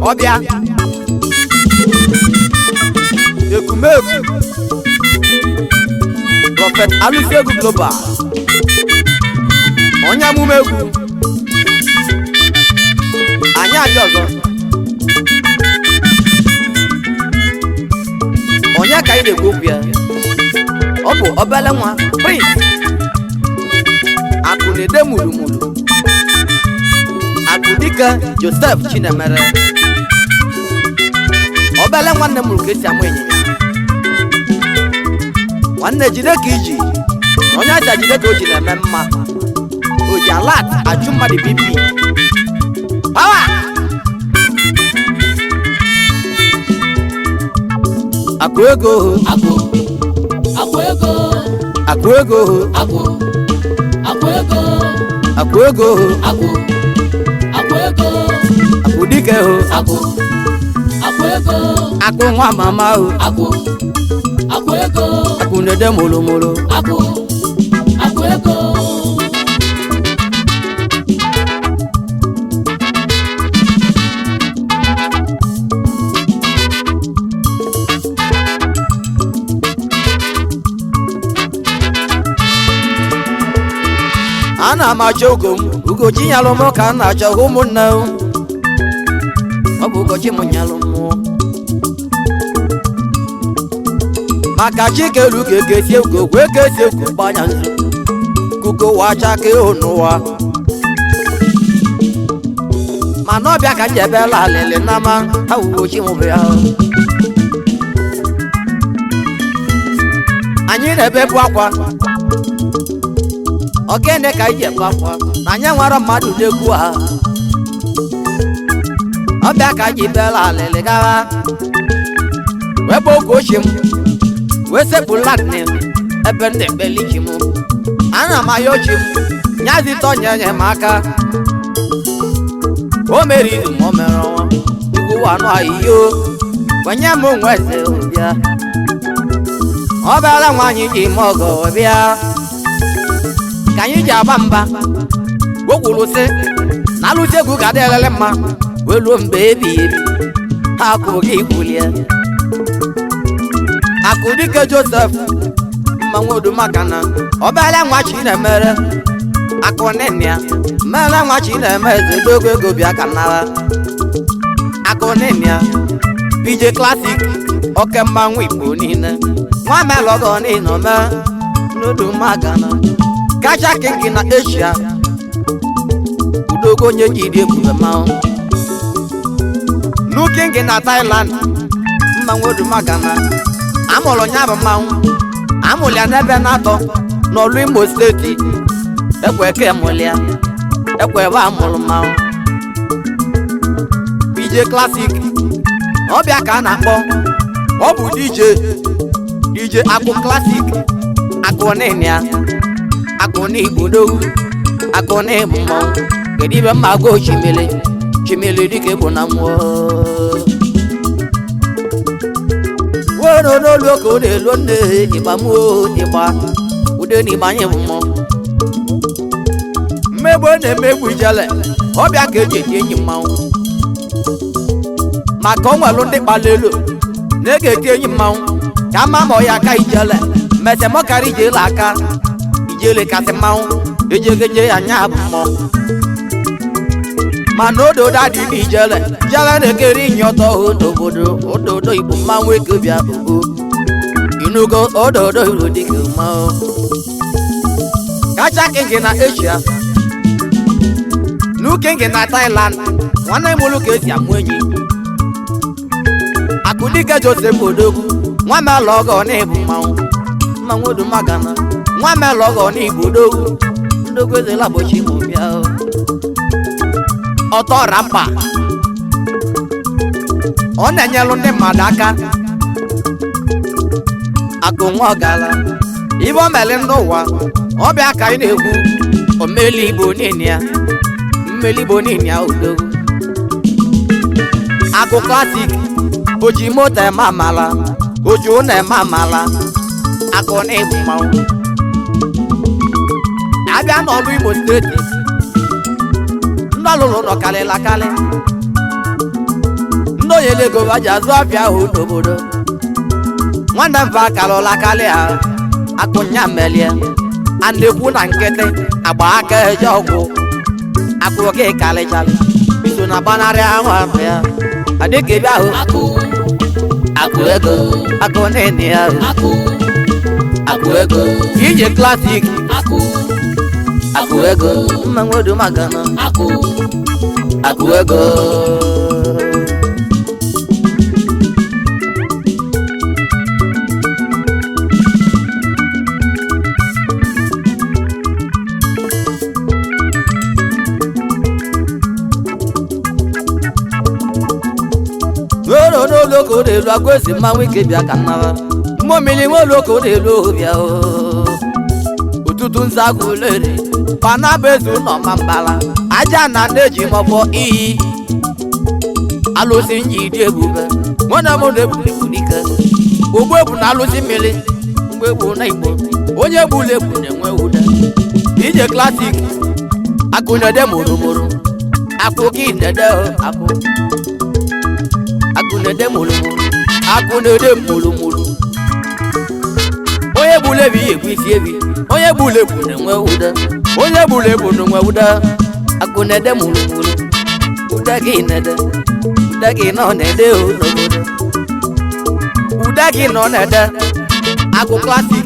Ọbịa ekumeku Prophet Alụsị Egwu Global, onye amụma egwu anyị abịa ọzọ. Onye ka anyị na-ekwu okwu ya? Ọ bụ obele nwa Prince Akụ na-ede mulumulu, Akụdike Joseph Chinemere, obele nwanne m mụrụ ka esi amụ ịnyịnya. Nwanne, jide ka iji na onye aja, jide ka o ji na-eme mma. O ji alat achụ mmadụ BP power. Akụ ego. Akụ, akụ ego. Akụ ego. Akụ, akụ ego. Akụ ego. Akụ, akụ ego. Akụ dike ho. Akụ, akụ ego. Akụ nwa mama ho. Akụ, akụ ego. Akụ na-ede molomolo. Akụ, akụ ego. Ana m achọ ugo m, ugochi nyalụ m ka m na-achọ. Ụmụnne m, ọ bụ ugochi m nyalụ m, maka chikelu ka ekesi ugo wee kesi ugo gbanya nzu kuko wacha ka ịhụ n'ụwa. Mana ọbịa ka njebela alịlị nama ha, ugochi m bụ ya. Anyị na-ebepụ akwa ogene ka anyị ji ebe akwa na anyị nwere mmadụ n'egwu ha. Ọbịa ka anyị bela alịlị gawa wee bụ oge ochie m wee sepụla nne m ebe m na-ekpeli chi m. Ana m ayọ chi m nyazite onye enyemaka. O mere izu ma o mere ọnwa ugwu anụ ahịhịa kwenye m nwe eze bịa. Ọ bịala nwaanyị ji ime ọgọ bịa ka anyị ji agba mba. O kwuru sị na alụsị egwu ga-adị elele mma wee luo mgbe ebighị ebi. Ha akụ gị kwulie akụ dike Joseph mmanwụ odumaka na ọbala nwa Chinemere akụ nịnị ya mmele nwa Chineme eze dogo ego bịa ka nara akụ nịnị ya. PJ Classic, oke mmanwụ Igbo niile, nwa melọgọ niile mee n'odumaka na kacha king na Asia. Udogo onye jiri ebube mmanwụ nu king na Thailand. Mmanwụ odumaka na amụrụ ya bụ mmanwụ amụrụ ya n'ebe na-atọ n'ọlụ Imo Steeti. Ekwe ka emụrụ ya, ekwe ebe amụrụ mmanwụ PJ Classic. Ọbịa ka a na-akpọ ọ bụ DJ, DJ Akụ Classic, akụ nịnị ya, akụ n'igbodowu, akụ n'ịbụ mmọnwụ. Kedu ibe mma go chimele chimele dịka ebu na mmụọ wero n'olu ka ọ na-elu nne ịgba mụọ ịgba ude n'igba. Anyị bụ mmọnwụ mmegbu na-emegbu ijele. Ọbịa ka eji eti enyi mmanwụ maka ọ nwelụ ndị kpala elu na-ege eti enyi mmanwụ ka ama ma ọ ya aka ijele mesemọkarị ijele aka ijele kasị mmanwụ ejegeje ya anya bụ mmọnwụ. Mana ododo adịghị ijele ijele na-ekeri inye ọtọ hụ n'obodo. Ododo igbo mmanwụ ekebịa ogo inugo ododo iro dịka mmanwụ kacha king na Asia, nu king na Thailand. Nwanne m ụlụ ka esi amụ enyi. Akụdike Joseph Odogwu. Nwa melụ ọgọ n'ịbụ mmanwụ. Mmanwụ odumagana. Nwa melụ ọgọ n'igbo odogwu. Ndogwu ezela gbochi mụ bịa o. Ọtọ rapa. Ọ na-enyelụ ndị mmadụ aka. Akụ nwa ọgala. Ibe o meli ndị ụwa. Ọbịa ka anyị na-ekwu. Omeli Igbo niile ya. Mmeli Igbo niile ya odogwu. Akụ Classic. Oji moto eme amala. Oji ụlọ eme amala. Akụ na ịbụ mmanwụ. Abịa n'ọlụ Imo Steeti. Ndị ọlụlụ nọ karịla karị. Ndị onyere ego ba ji azụ afịa ahụ n'obodo. Nwanne m fa karụla karịa. Akụ nya melie. A na-ekwu na nkịtị agba aka eje ọgwụ. Akụ gị karịcharị. Iso na gbanarị ahụ ahụ ya. Adịka ebe ahụ. Akụ. Akụ ego. Akụ nene ya. Akụ. Akụ ego. Ije Classic. Akụ. Akụ ego. Mmanwụ odumagana. Akụ. Akụ ego. Oro n'olu ka ọ na-elu agụ ezi mmanwụ ike bịa ka nnara. Mmụọ mmiri nwe olu ka ọ na-elu bịa oo. Ụtụtụ nza agụlere panabụ ezu ụlọ ma mbala. Aja na na-eji mọfọ iyi. Alụsị nji dị ebube. Nwanne m na-ebu ebu dike. Ogbu ebu na alụsị mmiri. Mgbe egbu na igbo. Onye gburu ebu na-enwe ude. Ije Classic. Akụ na-ede mụrụmụrụ. Akụ gị na-ede o, akụ. Akụ na-ede mụrụmụrụ. Akụ na-ede mụrụmụrụ. Onye gburu ebu ya egbu isi ebi. Onye gburu ebu na-enwe ude. Onye gburu ebu na-enwe ude. Akụ na-ede mụrụmụrụ. Ude gị na-ede. Ude gị nọ na-ede o n'obodo. Ude gị nọ na-ede. Akụ Classic.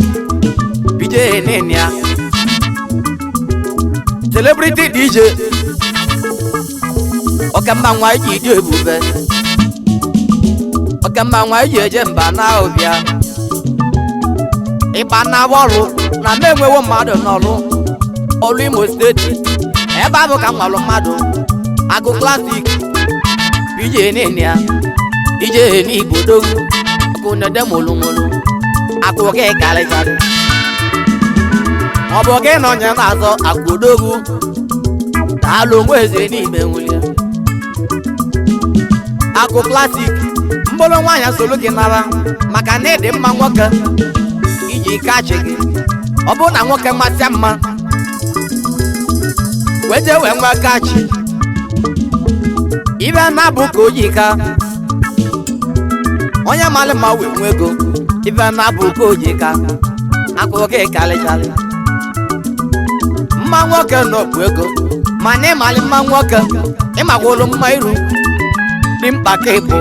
BJ Nenia. Celebrity DJ. Ọkamba nwa iji dị ebube. Ọkamba nwa iji eje mba na ọbịa. Ịgba na ọlụ na m enwewo mmadụ n'ọlụ. Ọlụ Imo Steeti. Ebe ahụ ka m nwalụ mmadụ. Akụ Classic. BJ Nenia. DJ n'Igbo dogwu. Akụ na-ede mụlụmụlụ. Akụ gị karịcharị. Ọ bụ gị na onye na-azọ akụ odogwu. Daalụ nwa eze n'ime nwunye. Akụ Classic. Mkpụrụ nwaanyị soro gị nara maka na ịdị mma nwoke iji ike achị gị. Ọ bụrụ na nwoke masịa mma wee jee wee nwee kachi. Ibe na-abụ ka oyi ka onye malị mma wee nwee ego. Ibe na-abụ ka oyi ka akụ gị karịcharị. Mma nwoke nọ bụ ego mana ịmalị mma nwoke ịmakwụlụ mma iru dị mkpa ka ịbụ.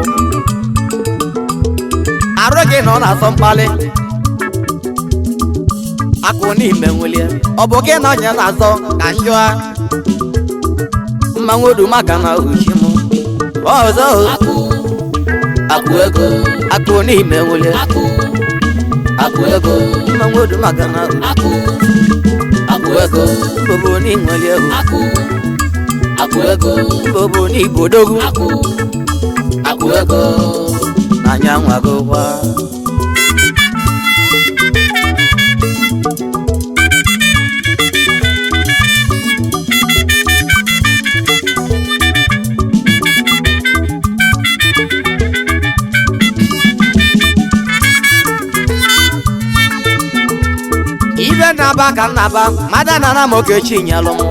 Arụ gị nọ na-asọ mkpali. Akụ n'ime nwulie. Ọ bụ gị na onye na-azọ ka njọ a. Mmanwụ odumagana uchi m. Ọzọ o. Akụ. Akụ ego. Akụ n'ime nwulie. Akụ. Akụ ego. Mmanwụ odumagana Akụ. Akụ ego. Mbobo n'inwere o. Akụ. Akụ ego. Mbobo n'igbo odogwu. Akụ. Akụ ego. N'anya nwagokwa. Ibe na-aba ka nnaba mmadụ nara m okechi nyelụ m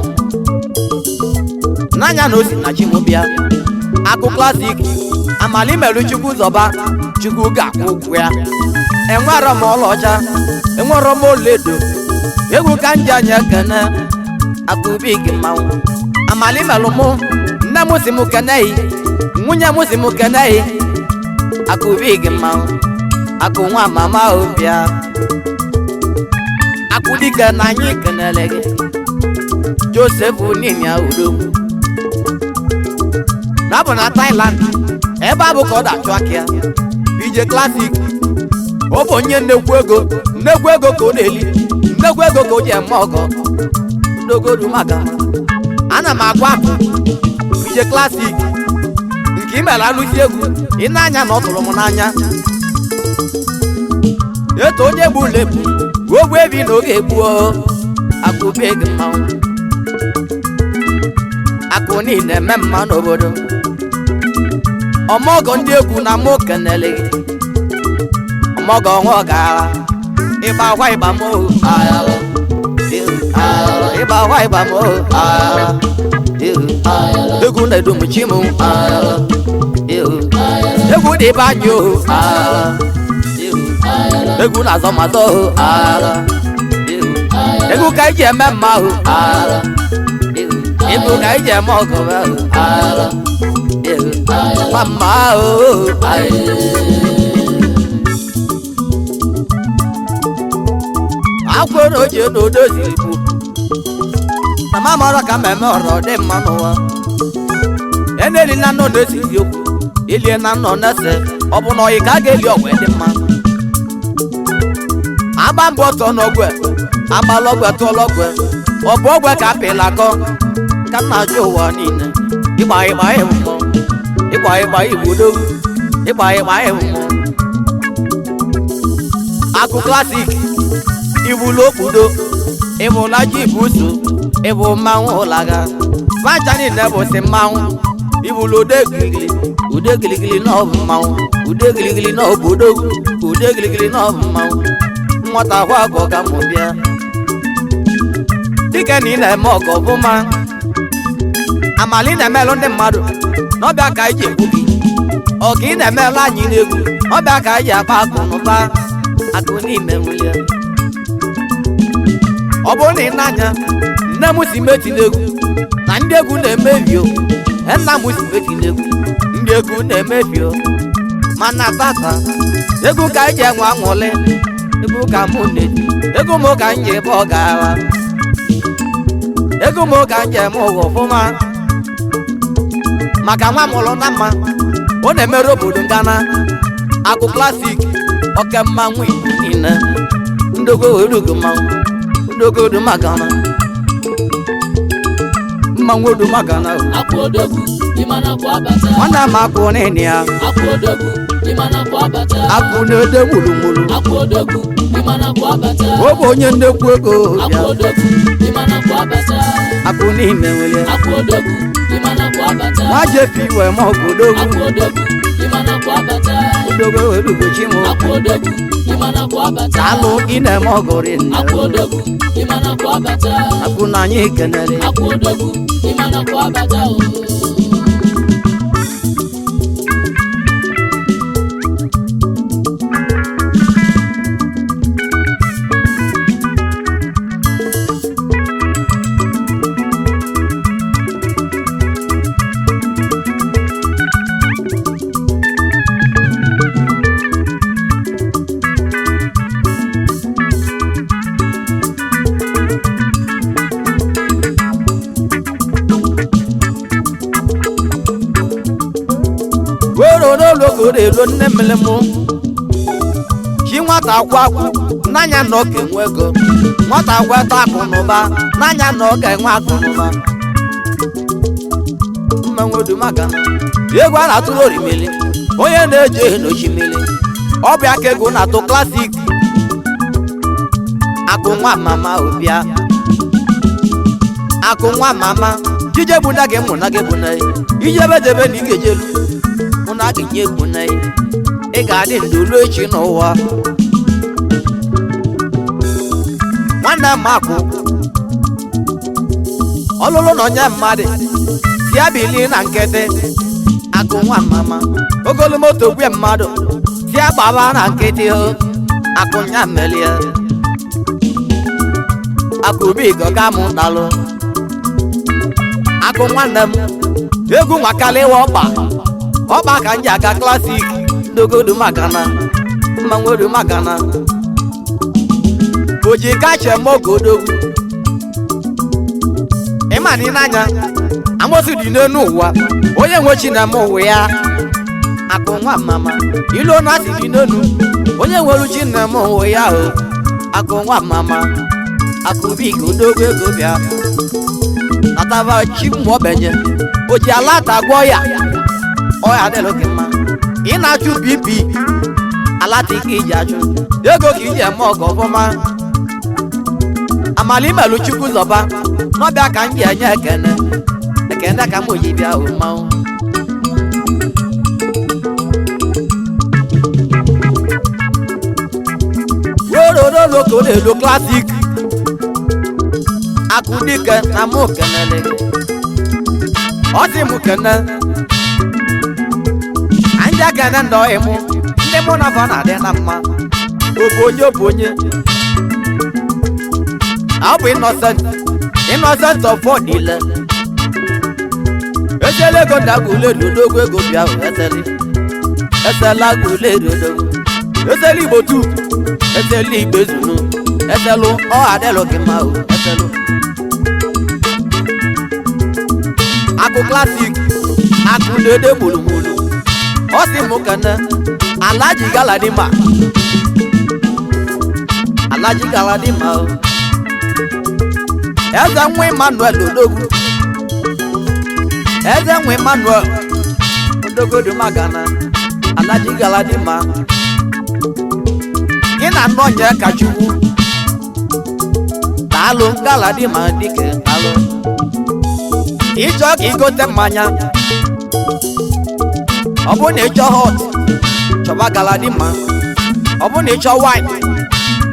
n'anya na osi na chi m bịa. Akụ Classic. Amali merụ Chukwu zọba. Chukwu ga-akwụ ụgwọ ya. Enwerọ m ọlaọcha. Enwerọ m ọlaedo. Egwu ka nji anya ekene. Akụ big mmanwụ. Amali melụ mụ. Nne m si m keneghị. Nwunye m si m keneghị. Akụ big mmanwụ. Akụ nwa mama obia. Akụ dike na anyị kenele gị. Joseph Nina Odogwu. Na bụ na Thailand. Ebe a bụ ka ọ da-achụ aka ya. DJ Classic. Ọ bụ onye nnekwu ego, nnekwu ego ka ọ na-eli, nnekwu ego ka o ji eme ọgọ. Ndogodu maka ana m agwa akụ ije Classic nke imere alụsi egwu ị na-anya na ọ tụrụ m n'anya. Eto onye gburu ebu ogbu ebi na oge egbuo akụ be gị mmanwụ. Akụ niile eme mma n'obodo. Ọmọgọ ndị egwu na mụ kenele gị. Ọmọgọ nwa ọgara ịgba akwa ịgba m ohu Ayala, ayala, ịgba akwa ịgba m ohu ayala, ayala, egwu na-edu m chi m ayala, ayala, egwu dị ebe anyị ohu ayala, ayala, egwu na-azọ m azọ ohu ayala, egwu ka anyị ji eme mma ohu ayala, egwu ka anyị ji eme ọgụ ohu ayala, mma ohu. Akwụrụ oche n'udo ziri bụ na ma mara ka mmemme ọrọ dị mma n'ụwa. Eneli na nnọ na-esizi okwu ilie na nnọ na-ese ọ bụ na ọyị ka a ga-eli ọgwụ dị mma. Agba mbọ tọ n'ọgwe agbala ọgwe tụọla ọgwe ọ bụ ọgwe ka apịla akọ ka m na-achọ ụwa niile. Ịgba ịgba ịhụ mmụọ, ịgba ịgba igbo odogwu, ịgba ịgba ịhụ mmụọ. Akụ Classic ibulu okpudo ịbụla ji ibuso ịbụ mmanwụ ụlaga pancha niile bụ si mmanwụ ibulu ude giligili ude giligili na ọ bụ mmanwụ ude giligili na ọ bụ odogwu ude giligili na ọ bụ mmanwụ. Nwata akwa agọ ka mụ bịa dike na ị na-eme ọgọ ọfụma amali na-emelụ ndị mmadụ n'ọbịa ka anyị ji ekwu gị ọka ị na-emelụ anyị n'egwu n'ọbịa ka anyị ji akpa akụ n'ụba akụ n'ime nwunye. Ọ bụrụ na ị na-anya nne m si meti n'egwu na ndị egwu na-emebio, nna m si meti n'egwu ndị egwu na-emebio, mana tata egwu ka anyị ji enwe aṅụlị, egwu ka mụ na-eti, egwu m ka m ji ebe ọ gara, egwu m ka m ji eme ụwa ọfụma maka nwa mụrụ na mma ọ na-emerụ obodo ngana. Akụ Classic oke mmanwụ Igbo niile ndogo erugo mmanwụ ndogo magana mmanwụ odu magana. Akụ odogwu, ịma na akụ abata. Nwanne m akụ nene ya. Akụ odogwu, ịma na akụ abata. Akụ na-ede mụrụmụrụ. Akụ odogwu, ịma na akụ abata. Ọ bụ onye nnekwu ego. Akụ bịa odogwu, ịma na akụ abata. Akụ n'ime nwere. Akụ odogwu, ịma na akụ abata. Nwa jepi wee ma ọgụ odogwu. Akụ odogwu, ịma na akụ abata. Odogwu erugochi m. Akụ odogwu, ịma na akụ abata. Alụ ị na-eme ọgọrị nne. Akụ odogwu, ịma na akụ abata. Akụ na anyị kenere. Akụ odogwu, ịma na akụ abata o. Wero n'oloko elo nne mmiri mụ chi nwata akwa akwụ n'anya na ọ ga-enwe ego nwata kweta akụ n'ụba n'anya na ọ ga-enwe akụ n'ụba. Mmanwụ odumaka egwu a na-atụrụ orimili onye na-eji ehi n'osimiri ọ bụ aka egwu na-atụ Classic akụ nwa mama obia akụ nwa mama jije bụ na gị mụ na gị bụ na ijebe debe na ị ga-ejelu mụ na gị nye egwu na ị ga-adị ndụ ruo echi n'ụwa. Nwanne m akụ ọlụlụ na onye mmadụ si abili na nkịtị akụ nwa mama ogolomoto gwe mmadụ si agbaba na nkịtị o akụ nya melie akụbigo ga mụ dalụ akụ nwanne m egwu nwakalịwa ọkpa ọkpa ka m ji aga Classic ndogodu magana mmanwodu magana oji kache mogodogwu ịma na ịnanya amosi dị n'elu ụwa onye nwe chi na-eme ụwa ya akụ nwa mama ilu na asị dị n'elu Onye nwere uchi nne m wụ ya o. Akụ nwa mama, akụ bik, odogwu ego bịa nataba chi mmụọbenye o ji ala tagwọ ya. Ọya adịlụ gị mma. Ị na-achụ pp alata ike iji achụ ego ka iji eme ọgọ ọfụma. Amala imelụ Chukwu zọba n'ọbịa ka m ji enye ekene, ekene ka m ji bịa o mmanwụ. Rorororo ka ọ na-elu classic. Akụdike na mụ kenele gị. Ọ sị mụ kene anyị ekene ndị ọyị mụ, ndị mụ na fa na-adị na mma. Obu onye, obu onye ọ bụ Innocent, Innocent of Ọdile. Esela ego ndagụleri odogwu ego bịa ahụ. Eseli, esela guleri odogwu, esela Igbo tu, esela Igbo ezunu, eselu ọ adịlụ gị mma o. Eselu akụ classic, akụ na-ede gburugburu. Ọ sị mụ kene Alhaji Galadima, Alhaji Galadima o, eze nwa Emmanuel odogwu, eze nwa Emmanuel odogodumagana. Alhaji Galadima, gị na nnọnye kachukwu daalụ. Galadima dike, daalụ. Ịchọ ka igote mmanya, ọ bụ na ịchọ hot, chọba Galadima. Ọ bụ na ịchọ wine,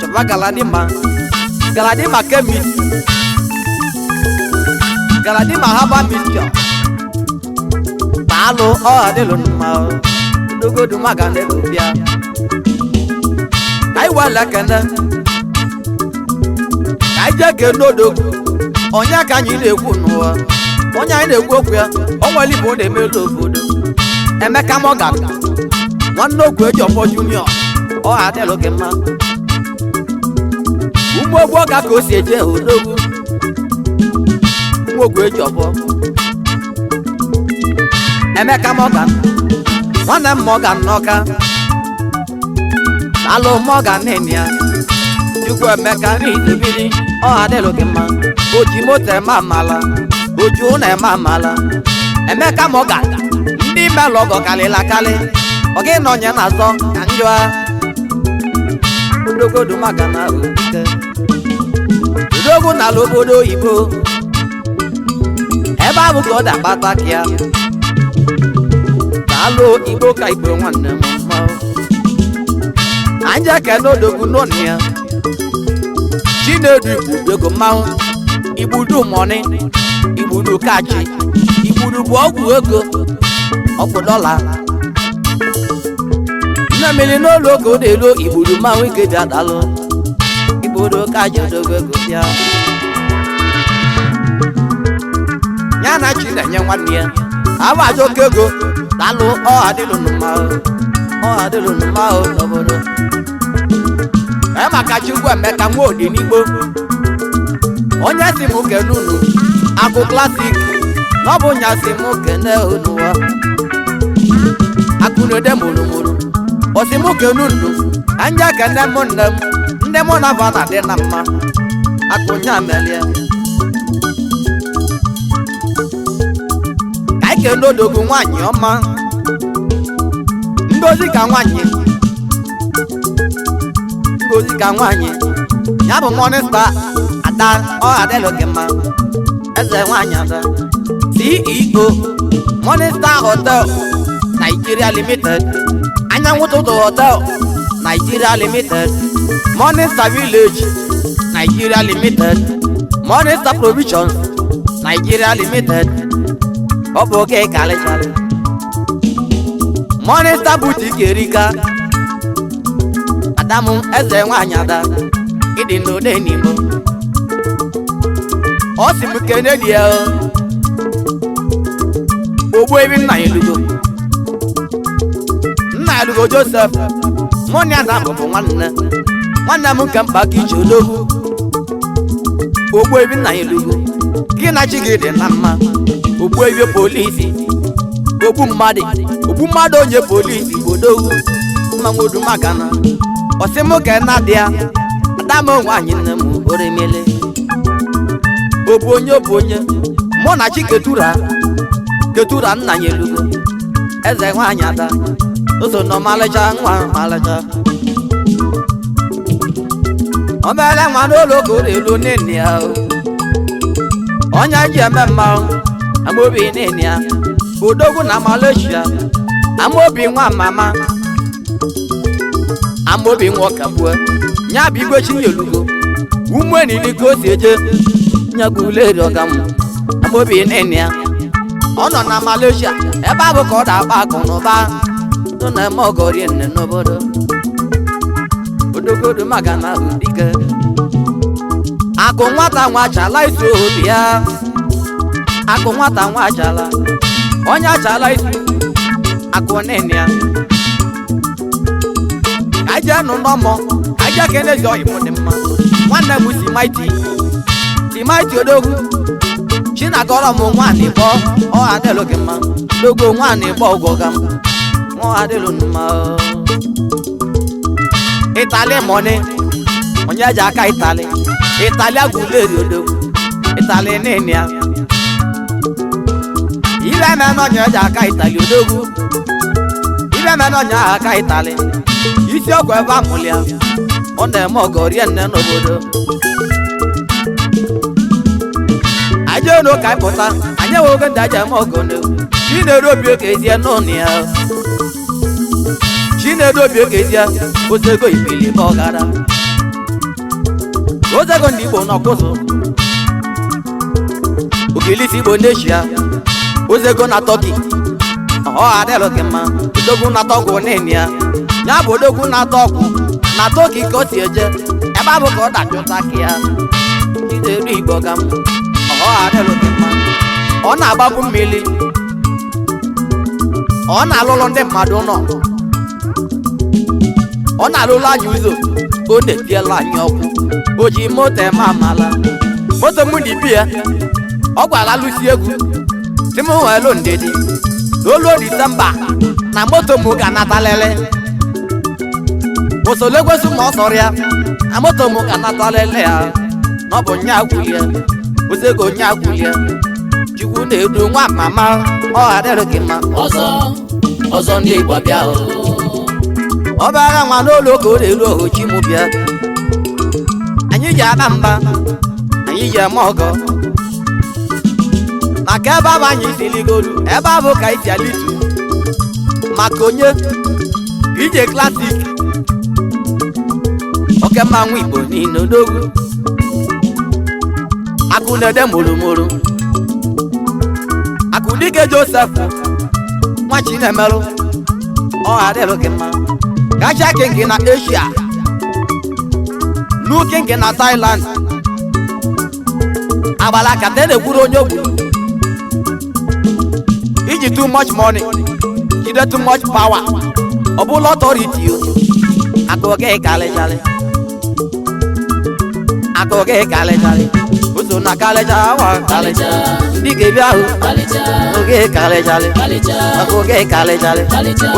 chọba Galadima. Galadima chemist, Galadima herbal mixture, daalụ. Ọ adịlụ mma odogodumaga na-ego bịa ka anyị wele kene, ka anyị jee kene odogwu. Onye ka anyị na-ekwu n'ụwa? Onye anyị na-ekwu okwu ya, o nwere ibe ọ na-emelu obodo. Emeka Morgan, nwanne okwu eji ọfọ junior, ọ adịlụ gị mma. Ụmụ ogbu ọga ka o si eje odogwu, ụmụ ogbu eji ọfọ. Emeka Morgan, nwanne m Morgan n'Ọka, alụ Morgan nene ya. Chukwu Emeka n'izebili, ọ adịlụ gị mma. Oji moto eme amala, oji ụlọ eme amala. Emeka Morgan, ndị melụ ọgọ kalịla akali. Ọ gị nọ onye na-azọ ka njọ odogodu maka na ike odogwu n'ala obodo oyibo ebe ahụ ka ọ da-akpata ka ya. Daalụ Igbo ka Igbo nwanne m mma. Anyị ekene odogwu n'ọnụ ya. Chinedu Igbudu ego mmanwụ, Igbudu money, Igbudu kachi, Igbudu bụ ọgwụ ego, ọgwụ dọla nne mmiri n'olu oge ọ na-elu. Igbudu mmanwụ ike bịa, dalụ. Igbudu kachi, odogwu ego bịa. Ya na chi na-enye nwanne ya abụ ajọ oke ego. Dalụ, ọ adịlụ mma, ọ adịlụ mma n'obodo e. Maka Chukwu Emeka nwa Odinigbo, onye si m kene unu, akụ classic na ọ bụ nya si m kene unu wa. Akụ na-ede mụrụmụrụ osi m kene unu anya kene m nne m, ndị mụ na fa na-adị na mma. Akụ nya melie ka anyị kene odogwu nwaanyị ọma, Ngozi ka nwaanyị, Ngozi ka nwaanyị ya bụ morning star ada. Ọ adịlụ gị mma, eze nwaanyị ada. CEO Morning Star Hotel Nigeria Limited, Anyanwụ Ụtụtụ Hotel Nigeria Limited, Morning Star Village Nigeria Limited, Morning Star Provisions Nigeria Limited. Ọ bụ oge kalịchalị. Morning Star Boutique erika. Adamu, eze nwaanyị ada, ịdị n'ode n'Igbo. Ọ sị m kene dị ya ogbu ebi nna ya elugo, nna ya elugo Joseph. Mụ na ya na bụ nwanne, nwanne m nke mkpa ka iji odogwu. Ogbu ebi nna ya elugo, gị na chi gị dị na mma. Ogbu ebi polisi, ogbu mmadụ, ogbu mmadụ onye polisi bụ odogwu mmanwụ odumagana. Ọsịmụ ka na-adị ya adamụ nwaanyị nne m oremele. Obu onye obu onye mụ na chi ketura ketura nna ya elugo eze nwaanyị ada ụzọ nọ malịcha nwa malịcha obere nwa n'ụlọ ka ọ na-elu nne ya o. Onye ji eme mmanwụ amaobi nne ya odogwu na Malaysia, amaobi nwa mama, amaobi nwa ọkagbue nya bụ igwe chinyelugo ume nili ka o si eje nyaguleri ọgam amaobi nne ya ọ nọ na Malaysia ebe ahụ ka ọ na-akpa akụ na ụba tụ na-eme ọgọrie nne n'obodo odogodo maka na dike akụ nwata nwa achala isi obi ya, akụ nwata nwa achala onye achala isi akụ nene ya ka anyị jee nụ n'ọmọ ka anyị jee kenezi ọyịmụ dị mma. Nwanne m si maiti si maiti odogwu chinagọrọ m nwaanyị gbọ ọ adịlụ gị mma dogo nwaanyị gbọ ụgwọ ga m ọ adịlụ mma. Ịtali mọni onye ji aka ịtali ịtali agwụleri odogwu ịtali nene ya ibe me n'ọnya ji aka ịtali odogwu ibe me n'ọnya aka ịtali isi ọgwụ ebe amụlịa ọ na-eme ọgọ rie nne n'obodo. Anyị jee n'ụka anyị pụta anyị enwe oge ndị aja eme ọgọ n'egwu Chinedu obi oke ezie n'ụnụ ya Chinedu obi oke ezie ozego ipili ma ọ gara ozego ndị Igbo n'ọkụzụ okilisi Igbo n'eshia ozego na Tọki ọ adịlụ gị mma odogwu na tọgwụ nene ya ya bụ odogwu na-atọ ọgwụ na Tọki ka o si eje ebe ahụ ka ọ dachụta ka ya Chinedu Igbo ga m ọ adịlụ gị mma. Ọ na-agbapụ mmiri ọ na-alụlụ ndị mmadụ nọ ọ na-alụlụ anyị ụzọ ọ na-etiela anyị ọkụ o ji moto eme amala moto mụ na ibi ya ọ gwara lụsi egwu si m welu ndidi n'olu Disemba na moto mụ ga-anatalele osolegwesu ma ọ sọrọ ya na moto mụ ga-anatalele ya na ọ bụ nya gwulie ozego nya gwulie Chukwu na-edu nwa mama ọ adịrị gị mma. Ọzọ ọzọ ndị Igbo bịa o. Ọbara nwa n'ụlọ ka ọ na-eru ohu chi mụ bịa anyị ji aba mba anyị ji eme ọgọ maka ebe abụ anyị siligolu ebe abụ ka isi alitu maka onye ije klasik oke mmanwụ Igbo niile odogwu akụ na-ede mụrụmụrụ akụ dike Joseph nwa Chinemelụ ọ adịlụ gị mma. Gacha king na Asia, Lu king na Thailand, agbala kata na-ekwuru onye ogburu iji too much money jide too much power ọ bụla authority o akụ gị kalịchalị akụ gị kalịchalị oso na kalịcha awa kalịcha ndị ga-ebi ahụ oge kalịchalị akụ gị kalịchalị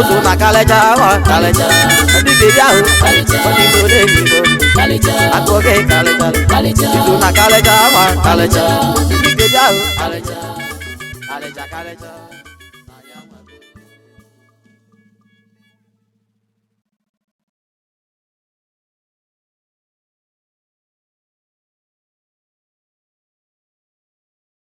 oso na kalịcha awa kalịcha ndị ga-ebi ahụ ọdịgo n'ebigo akụ gị kalịchalị iso na kalịcha awa kalịcha ndị ga-ebi ahụ kalịcha kalịcha kalịcha.